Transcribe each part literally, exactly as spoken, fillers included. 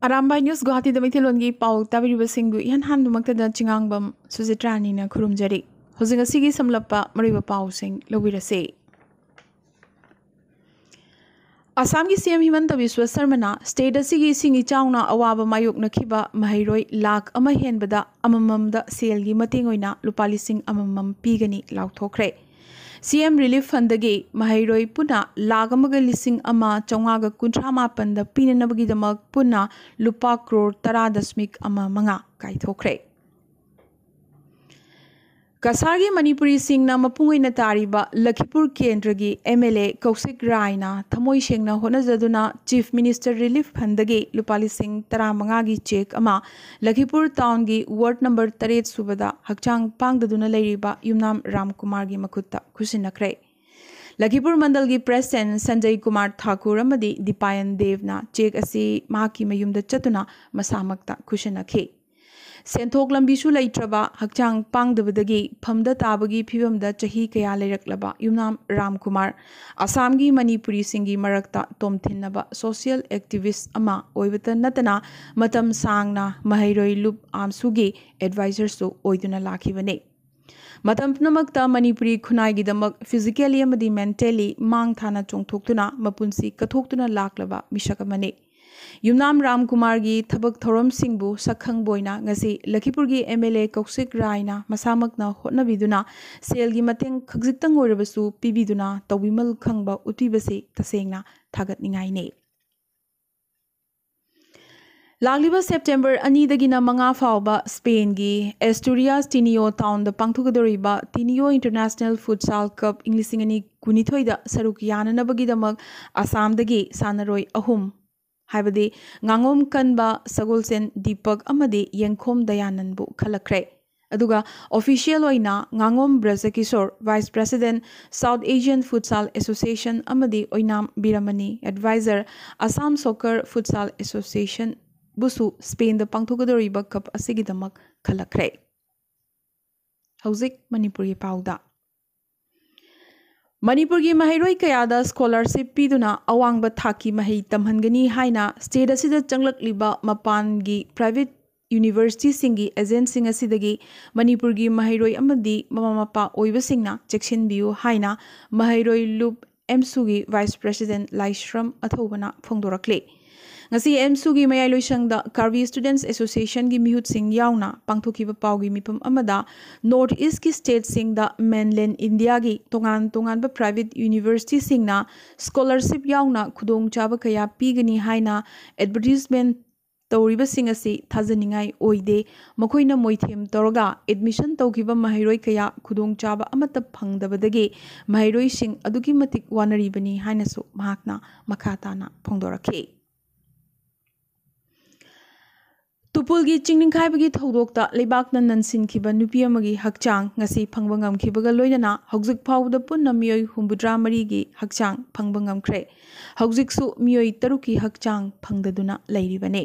Arambai news ꯒꯨꯋꯥꯍꯥꯇꯤꯗ ꯃꯩꯇꯩꯂꯣꯟꯒꯤ ꯄꯥꯎ ꯇꯥꯕꯤꯔꯤꯕꯁꯤꯡꯕꯨ ꯏꯍꯥꯟ ꯍꯥꯟꯕꯃꯛꯇꯗ ꯆꯤꯉꯥꯡꯕꯝ ꯁꯨꯖꯤꯇ꯭ꯔꯥꯅꯤꯅ ꯈꯨꯔꯨꯝꯖꯔꯤ꯫ ꯍꯧꯖꯤꯛ ꯉꯁꯤꯒꯤ ꯁꯝꯂꯞꯄ ꯃꯔꯨꯑꯣꯏꯕ ꯄꯥꯎꯁꯤꯡ ꯂꯧꯕꯤꯔꯁꯤ꯫ ꯑꯁꯥꯝꯒꯤ ꯁꯤ ꯑꯦꯝ ꯍꯤꯃꯟꯇ ꯕꯤꯁ꯭ꯋ ꯁꯔꯃꯅ ꯁ꯭ꯇꯦꯠ ꯑꯁꯤꯒꯤ ꯏꯁꯤꯡ ꯏꯆꯥꯎꯅ ꯑꯋꯥꯕ ꯃꯥꯌꯣꯛꯅꯈꯤꯕ ꯃꯍꯩꯔꯣꯏ ꯂꯥꯈ ꯑꯃ ꯍꯦꯟꯕꯗ ꯑꯃꯃꯝꯗ ꯁꯦꯜꯒꯤ ꯃꯇꯦꯡ ꯑꯣꯏꯅ ꯂꯨꯄꯥ ꯂꯤꯁꯤꯡ ꯑꯃꯃꯝ ꯄꯤꯒꯅꯤ ꯂꯥꯎꯊꯣꯛꯈ꯭ꯔꯦ꯫ ꯁꯤ ꯑꯦꯝ ꯔꯤꯂꯤꯐ ꯐꯟꯗꯒꯤ ꯃꯍꯩꯔꯣꯏ ꯄꯨꯟꯅ ꯂꯥꯈ ꯑꯃꯒ ꯂꯤꯁꯤꯡ ꯑꯃ ꯆꯥꯝꯃꯉꯥꯒ ꯀꯨꯟꯊ꯭ꯔꯥ ꯃꯥꯄꯟꯗ ꯄꯤꯅꯅꯕꯒꯤꯗꯃꯛ ꯄꯨꯟꯅ ꯂꯨꯄꯥ ꯀ꯭ꯔꯣꯔ ꯇꯔꯥ ꯗꯁꯃꯤꯛ ꯑꯃ ꯃꯉꯥ ꯀꯥꯏꯊꯣꯛꯈ꯭ꯔꯦ꯫ ꯀꯁꯥꯔꯒꯤ ꯃꯅꯤꯄꯨꯔꯤꯁꯤꯡꯅ ꯃꯄꯨꯡ ꯑꯣꯏꯅ ꯇꯥꯔꯤꯕ ꯂꯈꯤꯄꯨꯔ ꯀꯦꯟꯗ꯭ꯔꯒꯤ ꯑꯦꯝ ꯑꯦꯜ ꯑꯦ ꯀꯧꯁꯤꯛ ꯔꯥꯏꯅ ꯊꯃꯣꯏ ꯁꯦꯡꯅ ꯍꯣꯠꯅꯖꯗꯨꯅ ꯆꯤꯐ ꯃꯤꯅꯤꯁꯇꯔ ꯔꯤꯂꯤꯐ ꯐꯟꯗꯒꯤ ꯂꯨꯄꯥ ꯂꯤꯁꯤꯡ ꯇꯔꯥꯃꯉꯥꯒꯤ ꯆꯦꯛ ꯑꯃ ꯂꯈꯤꯄꯨꯔ ꯇꯥꯎꯟꯒꯤ ꯋꯥꯔꯗ ꯅꯝꯕꯔ ꯇꯔꯦꯠ ꯁꯨꯕꯗ ꯍꯛꯆꯥꯡ ꯄꯥꯡꯗꯗꯨꯅ ꯂꯩꯔꯤꯕ ꯌꯨꯝꯅꯥꯝ ꯔꯥꯝꯀꯨꯃꯥꯔꯒꯤ ꯃꯈꯨꯠꯇ ꯈꯨꯠꯁꯤꯟꯅꯈ꯭ꯔꯦ꯫ ꯂꯈꯤꯄꯨꯔ ꯃꯟꯗꯜꯒꯤ ꯄ꯭ꯔꯦꯁꯤꯗꯦꯟ ꯁꯟꯖꯌ ꯀꯨꯃꯥꯔ ꯊꯥꯀꯨꯔ ꯑꯃꯗꯤ ꯗꯤꯄꯥꯌꯟ ꯗꯦꯕꯅ ꯆꯦꯛ ꯑꯁꯤ ꯃꯍꯥꯛꯀꯤ ꯃꯌꯨꯝꯗ ꯆꯠꯇꯨꯅ ꯃꯁꯥꯃꯛꯇ ꯈꯨꯠꯁꯤꯟꯅꯈꯤ꯫ ꯁꯦꯟꯊꯣꯛ ꯂꯝꯕꯤꯁꯨ ꯂꯩꯇ꯭ꯔꯕ, ꯍꯛꯆꯥꯡ ꯄꯥꯡꯗꯕꯗꯒꯤ ꯐꯝꯗ ꯇꯥꯕꯒꯤ ꯐꯤꯕꯝꯗ ꯆꯍꯤ ꯀꯌꯥ ꯂꯩꯔꯛꯂꯕ ꯌꯨꯝꯅꯥꯝ ꯔꯥꯝꯀꯨꯃꯥꯔ ꯑꯁꯥꯝꯒꯤ ꯃꯅꯤꯄꯨꯔꯤꯁꯤꯡꯒꯤ ꯃꯔꯛꯇ ꯇꯣꯝꯊꯤꯟꯅꯕ ꯁꯣꯁꯤꯌꯦꯜ ꯑꯦꯛꯇꯤꯚꯤꯁ ꯑꯃ ꯑꯣꯏꯕꯇ ꯅꯠꯇꯅ ꯃꯇꯝ ꯁꯥꯡꯅ ꯃꯍꯩꯔꯣꯏ ꯂꯨꯞ ꯑꯥꯝꯁꯨꯒꯤ ꯑꯦꯗꯚꯥꯏꯖꯔꯁꯨ ꯑꯣꯏꯗꯨꯅ ꯂꯥꯛꯈꯤꯕꯅꯤ꯫ ꯃꯇꯝ ꯄꯨꯝꯅꯃꯛꯇ ꯃꯅꯤꯄꯨꯔꯤ ꯈꯨꯟꯅꯥꯏꯒꯤꯗꯃꯛ ꯐꯤꯖꯤꯀꯦꯂꯤ ꯑꯃꯗꯤ ꯃꯦꯟꯇꯦꯂꯤ ꯃꯥꯡ ꯊꯥꯅ ꯆꯣꯡꯊꯣꯛꯇꯨꯅ ꯃꯄꯨꯟꯁꯤ ꯀꯠꯊꯣꯛꯇꯨꯅ ꯂꯥꯛꯂꯕ ꯃꯤꯁꯛ ꯑꯃꯅꯤ꯫ ꯌꯨꯝꯅꯥꯝ ꯔꯥꯝꯀꯨꯃꯥꯔꯒꯤ ꯊꯕꯛ ꯊꯧꯔꯝꯁꯤꯡꯕꯨ ꯁꯛꯈꯪꯕ ꯑꯣꯏꯅ ꯉꯁꯤ ꯂꯈꯤꯄꯨꯔꯒꯤ ꯑꯦꯝ ꯑꯦꯜ ꯑꯦ ꯀꯧꯁꯤꯛ ꯔꯥꯏꯅ ꯃꯁꯥꯃꯛꯅ ꯍꯣꯠꯅꯕꯤꯗꯨꯅ ꯁꯦꯜꯒꯤ ꯃꯇꯦꯡ ꯈꯖꯤꯛꯇꯪ ꯑꯣꯏꯔꯕꯁꯨ ꯄꯤꯕꯤꯗꯨꯅ ꯇꯧꯕꯤꯃꯜ ꯈꯪꯕ ꯎꯠꯄꯤꯕꯁꯤ ꯇꯁꯦꯡꯅ ꯊꯥꯒꯠꯅꯤꯡꯉꯥꯏꯅꯤ꯫ ꯂꯥꯛꯂꯤꯕ ꯁꯦꯞꯇꯦꯝꯕꯔ ꯑꯅꯤꯗꯒꯤꯅ ꯃꯉꯥ ꯐꯥꯎꯕ ꯁ꯭ꯄꯦꯟꯒꯤ ꯑꯦꯁꯇꯨꯔꯤꯌꯥꯁ ꯇꯤꯅꯤꯌꯣ ꯇꯥꯎꯟꯗ ꯄꯥꯡꯊꯣꯛꯀꯗꯧꯔꯤꯕ ꯇꯤꯅꯤꯌꯣ ꯏꯟꯇꯔꯅꯦꯁꯅꯦꯜ ꯐꯨꯠꯁꯥꯜ ꯀꯞ ꯏꯪ ꯂꯤꯁꯤꯡ ꯑꯅꯤ ꯀꯨꯟꯅꯤꯊꯣꯏꯗ ꯁꯔꯨꯛ ꯌꯥꯅꯅꯕꯒꯤꯗꯃꯛ ꯑꯁꯥꯝꯗꯒꯤ ꯁꯥꯟꯅꯔꯣꯏ ꯑꯍꯨꯝ, ꯍꯥꯏꯕꯗꯤ ꯉꯥꯉꯣꯝ ꯀꯟꯕ ꯁꯒꯣꯜꯁꯦꯟ ꯗꯤꯄꯛ ꯑꯃꯗꯤ ꯌꯦꯡꯈꯣꯝ ꯗꯌꯥꯅꯟꯕꯨ ꯈꯜꯂꯛꯈ꯭ꯔꯦ꯫ ꯑꯗꯨꯒ ꯑꯣꯐꯤꯁꯤꯌꯦꯜ ꯑꯣꯏꯅ ꯉꯥꯉꯣꯝ Brajakishor, vice president, South Asian football association ꯑꯃꯗꯤ ꯑꯣꯏꯅꯥꯝ ꯕꯤꯔꯃꯅꯤ, ꯑꯦꯗꯚꯥꯏꯖꯔ, ꯑꯁꯥꯝ ꯁꯣꯀꯔ ꯐꯨꯠꯁꯥꯜ ꯑꯦꯁꯣꯁꯤꯌꯦꯁꯟꯕꯨꯁꯨ ꯁ꯭ꯄꯦꯟꯗ ꯄꯥꯡꯊꯣꯛꯀꯗꯧꯔꯤꯕ ꯀꯞ ꯑꯁꯤꯒꯤꯗꯃꯛ ꯈꯜꯂꯛꯈ꯭ꯔꯦ꯫ ꯍꯧꯖꯤꯛ ꯃꯅꯤꯄꯨꯔꯒꯤ ꯄꯥꯎꯗ꯫ ꯃꯅꯤꯄꯨꯔꯒꯤ ꯃꯍꯩꯔꯣꯏ ꯀꯌꯥꯗ ꯁ꯭ꯀꯣꯂꯔꯁꯤꯞ ꯄꯤꯗꯨꯅ ꯑꯋꯥꯡꯕ ꯊꯥꯛꯀꯤ ꯃꯍꯩ ꯇꯝꯍꯟꯒꯅꯤ ꯍꯥꯏꯅ ꯁ꯭ꯇꯦꯠ ꯑꯁꯤꯗ ꯆꯪꯂꯛꯂꯤꯕ ꯃꯄꯥꯟꯒꯤ ꯄ꯭ꯔꯥꯏꯚꯦꯠ ꯌꯨꯅꯤꯚꯔꯁꯤꯇꯤꯁꯤꯡꯒꯤ ꯑꯦꯖꯦꯟꯁꯤꯡ ꯑꯁꯤꯗꯒꯤ ꯃꯅꯤꯄꯨꯔꯒꯤ ꯃꯍꯩꯔꯣꯏ ꯑꯃꯗꯤ ꯃꯃꯥ ꯃꯄꯥ ꯑꯣꯏꯕꯁꯤꯡꯅ ꯆꯦꯛꯁꯤꯟꯕꯤꯌꯨ ꯍꯥꯏꯅ ꯃꯍꯩꯔꯣꯏ ꯂꯨꯞ ꯑꯦꯝꯁꯨꯒꯤ ꯚꯥꯏꯁ ꯄ꯭ꯔꯦꯁꯤꯗꯦꯟꯠ ꯂꯥꯏꯁ꯭ꯔꯝ ꯑꯊꯧꯕꯅ ꯐꯣꯡꯗꯣꯔꯛꯂꯤ꯫ ꯉꯁꯤ ꯑꯦꯝꯁꯨꯒꯤ ꯃꯌꯥꯏ ꯂꯣꯏꯁꯪꯗ ꯀꯥꯔꯕꯤ ꯁ꯭ꯇꯨꯗꯦꯟꯠꯁ ꯑꯦꯁꯣꯁꯤꯌꯦꯁꯟꯒꯤ ꯃꯤꯍꯨꯠꯁꯤꯡ ꯌꯥꯎꯅ ꯄꯥꯡꯊꯣꯛꯈꯤꯕ ꯄꯥꯎꯒꯤ ꯃꯤꯐꯝ ꯑꯃꯗ ꯅꯣꯔꯠ ꯏꯁ꯭ꯠꯀꯤ ꯁ꯭ꯇꯦꯠꯁꯤꯡꯗ ꯃꯦꯟꯂꯦꯟ ꯏꯟꯗꯤꯌꯥꯒꯤ ꯇꯣꯉꯥꯟ ꯇꯣꯉꯥꯟꯕ ꯄ꯭ꯔꯥꯏꯚꯦꯠ ꯌꯨꯅꯤꯚꯔꯁꯤꯇꯤꯁꯤꯡꯅ ꯁ꯭ꯀꯣꯂꯔꯁꯤꯞ ꯌꯥꯎꯅ ꯈꯨꯗꯣꯡꯆꯥꯕ ꯀꯌꯥ ꯄꯤꯒꯅꯤ ꯍꯥꯏꯅ ꯑꯦꯗꯚꯔꯇꯤꯁꯃꯦꯟꯠ ꯇꯧꯔꯤꯕꯁꯤꯡ ꯑꯁꯤ ꯊꯥꯖꯅꯤꯡꯉꯥꯏ ꯑꯣꯏꯗꯦ꯫ ꯃꯈꯣꯏꯅ ꯃꯣꯏꯊꯦꯝ ꯇꯧꯔꯒ ꯑꯦꯗꯃꯤꯁꯟ ꯇꯧꯈꯤꯕ ꯃꯍꯩꯔꯣꯏ ꯀꯌꯥ ꯈꯨꯗꯣꯡꯆꯥꯕ ꯑꯃꯠꯇ ꯐꯪꯗꯕꯗꯒꯤ ꯃꯍꯩꯔꯣꯏꯁꯤꯡ ꯑꯗꯨꯛꯀꯤ ꯃꯇꯤꯛ ꯋꯥꯅꯔꯤꯕꯅꯤ ꯍꯥꯏꯅꯁꯨ ꯃꯍꯥꯛꯅ ꯃꯈꯥ ꯇꯥꯅ ꯐꯣꯡꯗꯣꯔꯛꯈꯤ꯫ ꯇꯨꯄꯨꯜꯒꯤ ꯆꯤꯡ ꯅꯤꯡꯈꯥꯏꯕꯒꯤ ꯊꯧꯗꯣꯛꯇ ꯂꯩꯕꯥꯛꯅ ꯅꯟꯁꯤꯟꯈꯤꯕ ꯅꯨꯄꯤ ꯑꯃꯒꯤ ꯍꯛꯆꯥꯡ ꯉꯁꯤ ꯐꯪꯕ ꯉꯝꯈꯤꯕꯒ ꯂꯣꯏꯅꯅ ꯍꯧꯖꯤꯛ ꯐꯥꯎꯕꯗ ꯄꯨꯟꯅ ꯃꯤꯑꯣꯏ ꯍꯨꯝꯐꯨꯇꯔꯥ ꯃꯔꯤꯒꯤ ꯍꯛꯆꯥꯡ ꯐꯪꯕ ꯉꯝꯈ꯭ꯔꯦ꯫ ꯍꯧꯖꯤꯛꯁꯨ ꯃꯤꯑꯣꯏ ꯇꯔꯨꯛꯀꯤ ꯍꯛꯆꯥꯡ ꯐꯪꯗꯗꯨꯅ ꯂꯩꯔꯤꯕꯅꯤ꯫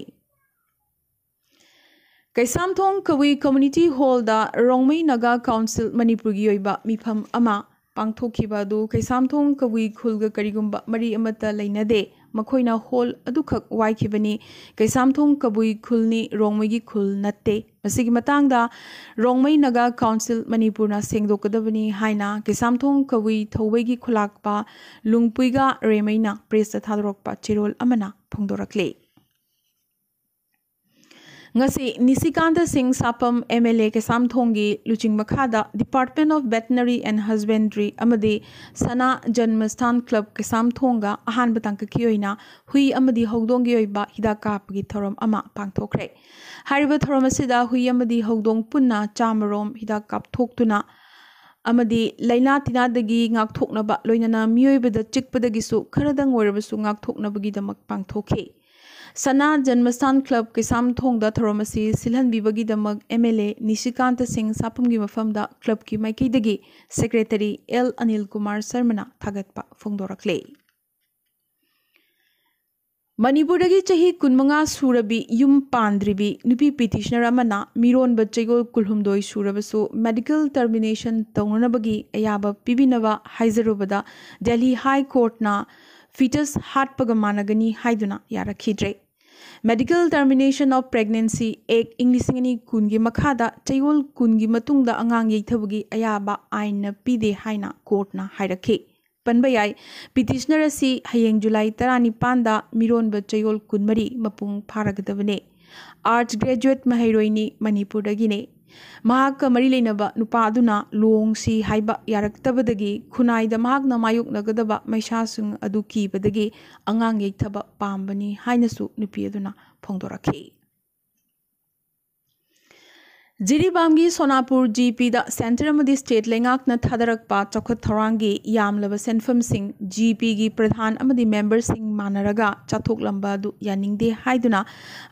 ꯀꯩꯁꯥꯝꯊꯣꯡ ꯀꯕꯨꯏ ꯀꯝꯃ꯭ꯌꯨꯅꯤꯇꯤ ꯍꯣꯜꯗ ꯔꯣꯡꯃꯩ ꯅꯥꯒꯥ ꯀꯥꯎꯟꯁꯤꯜ ꯃꯅꯤꯄꯨꯔꯒꯤ ꯑꯣꯏꯕ ꯃꯤꯐꯝ ꯑꯃ ꯄꯥꯡꯊꯣꯛꯈꯤꯕ ꯑꯗꯨ ꯀꯩꯁꯥꯝꯊꯣꯡ ꯀꯕꯨꯏ ꯈꯨꯜꯒ ꯀꯔꯤꯒꯨꯝꯕ ꯃꯔꯤ ꯑꯃꯠꯇ ꯂꯩꯅꯗꯦ꯫ ꯃꯈꯣꯏꯅ ꯍꯣꯜ ꯑꯗꯨꯈꯛ ꯋꯥꯏꯈꯤꯕꯅꯤ꯫ ꯀꯩꯁꯥꯝꯊꯣꯡ ꯀꯕꯨꯏ ꯈꯨꯜꯅꯤ, ꯔꯣꯡꯃꯩꯒꯤ ꯈꯨꯜ ꯅꯠꯇꯦ꯫ ꯃꯁꯤꯒꯤ ꯃꯇꯥꯡꯗ ꯔꯣꯡꯃꯩ ꯅꯥꯒꯥ ꯀꯥꯎꯟꯁꯤꯜ ꯃꯅꯤꯄꯨꯔꯅ ꯁꯦꯡꯗꯣꯛꯀꯗꯕꯅꯤ ꯍꯥꯏꯅ ꯀꯩꯁꯥꯝꯊꯣꯡ ꯀꯕꯨꯏ ꯊꯧꯕꯩꯒꯤ ꯈꯨꯂꯥꯛꯄ ꯂꯨꯡꯄꯨꯏꯒ ꯔꯦꯃꯩꯅ ꯄ꯭ꯔꯦꯁꯇ ꯊꯥꯗꯣꯔꯛꯄ ꯆꯦꯔꯣꯜ ꯑꯃꯅ ꯐꯣꯡꯗꯣꯔꯛꯂꯤ꯫ ꯉꯁꯤ ꯅꯤꯁꯤꯀꯥꯟꯇ ꯁꯤꯡ ꯁꯥꯄꯝ ꯑꯦꯝ ꯑꯦꯜ ꯑꯦ ꯀꯩꯁꯥꯝꯊꯣꯡꯒꯤ ꯂꯨꯆꯤꯡ ꯃꯈꯥꯗ Department of Veterinary and Husbandry ꯑꯃꯗꯤ ꯁꯅꯥ ꯖꯟꯃꯁꯊꯥꯟ ꯀ꯭ꯂꯕ ꯀꯩꯁꯥꯝꯊꯣꯡꯒ ꯑꯍꯥꯟꯕ ꯇꯥꯡꯀꯛꯀꯤ ꯑꯣꯏꯅ ꯍꯨꯏ ꯑꯃꯗꯤ ꯍꯧꯗꯣꯡꯒꯤ ꯑꯣꯏꯕ ꯍꯤꯗꯥꯛ ꯀꯥꯞꯄꯒꯤ ꯊꯧꯔꯝ ꯑꯃ ꯄꯥꯡꯊꯣꯛꯈ꯭ꯔꯦ꯫ ꯍꯥꯏꯔꯤꯕ ꯊꯧꯔꯝ ꯑꯁꯤꯗ ꯍꯨꯏ ꯑꯃꯗꯤ ꯍꯧꯗꯣꯡ ꯄꯨꯟꯅ ꯆꯥꯃꯔꯣꯝ ꯍꯤꯗꯥꯛ ꯀꯥꯞꯊꯣꯛꯇꯨꯅ ꯑꯃꯗꯤ ꯂꯥꯏꯅꯥ ꯇꯤꯟꯅꯥꯗꯒꯤ ꯉꯥꯛꯊꯣꯛꯅꯕ, ꯂꯣꯏꯅꯅ ꯃꯤꯑꯣꯏꯕꯗ ꯆꯤꯛꯄꯗꯒꯤꯁꯨ ꯈꯔꯗꯪ ꯑꯣꯏꯔꯕꯁꯨ ꯉꯥꯛꯊꯣꯛꯅꯕꯒꯤꯗꯃꯛ ꯄꯥꯡꯊꯣꯛꯈꯤ꯫ ꯁꯅꯥ ꯖꯟꯃꯁꯊꯥꯟ ꯀ꯭ꯂꯕ ꯀꯩꯁꯥꯝꯊꯣꯡꯗ ꯊꯧꯔꯝ ꯑꯁꯤ ꯁꯤꯜꯍꯟꯕꯤꯕꯒꯤꯗꯃꯛ ꯑꯦꯝ ꯑꯦꯜ ꯑꯦ ꯅꯤꯁꯤꯀꯥꯟꯇ ꯁꯤꯡ ꯁꯥꯄꯝꯒꯤ ꯃꯐꯝꯗ ꯀ꯭ꯂꯕꯀꯤ ꯃꯥꯏꯀꯩꯗꯒꯤ ꯁꯦꯀ꯭ꯔꯦꯇꯔꯤ ꯑꯦꯜ ꯑꯅꯤꯜ ꯀꯨꯃꯥꯔ ꯁꯔꯃꯅ ꯊꯥꯒꯠꯄ ꯐꯣꯡꯗꯣꯔꯛꯂꯦ꯫ ꯃꯅꯤꯄꯨꯔꯗꯒꯤ ꯆꯍꯤ ꯀꯨꯟꯃꯉꯥ ꯁꯨꯔꯕꯤ ꯌꯨꯝ ꯄꯥꯟꯗ꯭ꯔꯤꯕꯤ ꯅꯨꯄꯤ ꯄꯤꯇꯤꯁꯅꯔ ꯑꯃꯅ ꯃꯤꯔꯣꯟꯕ ꯆꯌꯣꯜ ꯀꯨꯟꯍꯨꯝꯗꯣꯏ ꯁꯨꯔꯕꯁꯨ ꯃꯦꯗꯤꯀꯦꯜ ꯇꯔꯃꯤꯅꯦꯁꯟ ꯇꯧꯅꯅꯕꯒꯤ ꯑꯌꯥꯕ ꯄꯤꯕꯤꯅꯕ ꯍꯥꯏꯖꯔꯨꯕꯗ ꯗꯦꯜꯍꯤ ꯍꯥꯏ ꯀꯣꯔꯠꯅ ꯐꯤꯇꯁ ꯍꯥꯠꯄꯒ ꯃꯥꯟꯅꯒꯅꯤ ꯍꯥꯏꯗꯨꯅ ꯌꯥꯔꯛꯈꯤꯗ꯭ꯔꯦ꯫ Medical Termination of Pregnancy Act ꯏꯪ ꯂꯤꯁꯤꯡ ꯑꯅꯤ ꯀꯨꯟꯒꯤ ꯃꯈꯥꯗ ꯆꯌꯣꯜ ꯀꯨꯟꯒꯤ ꯃꯇꯨꯡꯗ ꯑꯉꯥꯡ ꯌꯩꯊꯕꯒꯤ ꯑꯌꯥꯕ ꯑꯥꯏꯟꯅ ꯄꯤꯗꯦ ꯍꯥꯏꯅ ꯀꯣꯔꯠꯅ ꯍꯥꯏꯔꯛꯈꯤ꯫ ꯄꯟꯕ ꯌꯥꯏ, ꯄꯤꯇꯤꯁꯅꯔ ꯑꯁꯤ ꯍꯌꯦꯡ ꯖꯨꯂꯥꯏ ꯇꯔꯥꯅꯤꯄꯥꯟꯗ ꯃꯤꯔꯣꯟꯕ ꯆꯌꯣꯜ ꯀꯨꯟꯃꯔꯤ ꯃꯄꯨꯡ ꯐꯥꯔꯒꯗꯕꯅꯤ꯫ Arts graduate ꯃꯍꯩꯔꯣꯏꯅꯤ, ꯃꯅꯤꯄꯨꯔꯗꯒꯤꯅꯤ꯫ ꯃꯍꯥꯛꯀ ꯃꯔꯤ ꯂꯩꯅꯕ ꯅꯨꯄꯥ ꯑꯗꯨꯅ ꯂꯨꯍꯣꯡꯁꯤ ꯍꯥꯏꯕ ꯌꯥꯔꯛꯇꯕꯗꯒꯤ ꯈꯨꯟꯅꯥꯏꯗ ꯃꯍꯥꯛꯅ ꯃꯥꯌꯣꯛꯅꯒꯗꯕ ꯃꯩꯁꯥꯁꯤꯡ ꯑꯗꯨ ꯀꯤꯕꯗꯒꯤ ꯑꯉꯥꯡ ꯌꯩꯊꯕ ꯄꯥꯝꯕꯅꯤ ꯍꯥꯏꯅꯁꯨ ꯅꯨꯄꯤ ꯑꯗꯨꯅ ꯐꯣꯡꯗꯣꯔꯛꯈꯤ꯫ ꯖꯤꯔꯤꯕꯥꯝꯒꯤ ꯁꯣꯅꯥꯄꯨꯔ ꯖꯤꯄꯤꯗ ꯁꯦꯟꯇꯔ ꯑꯃꯗꯤ ꯁ꯭ꯇꯦꯠ ꯂꯩꯉꯥꯛꯅ ꯊꯥꯗꯔꯛꯄ ꯆꯥꯎꯈꯠ ꯊꯧꯔꯥꯡꯒꯤ ꯌꯥꯝꯂꯕ ꯁꯦꯟꯐꯝꯁꯤꯡ ꯖꯤꯄꯤꯒꯤ ꯄ꯭ꯔꯙꯥꯟ ꯑꯃꯗꯤ ꯃꯦꯝꯕꯔꯁꯤꯡ ꯃꯥꯟꯅꯔꯒ ꯆꯥꯊꯣꯛꯂꯝꯕ ꯑꯗꯨ ꯌꯥꯅꯤꯡꯗꯦ ꯍꯥꯏꯗꯨꯅ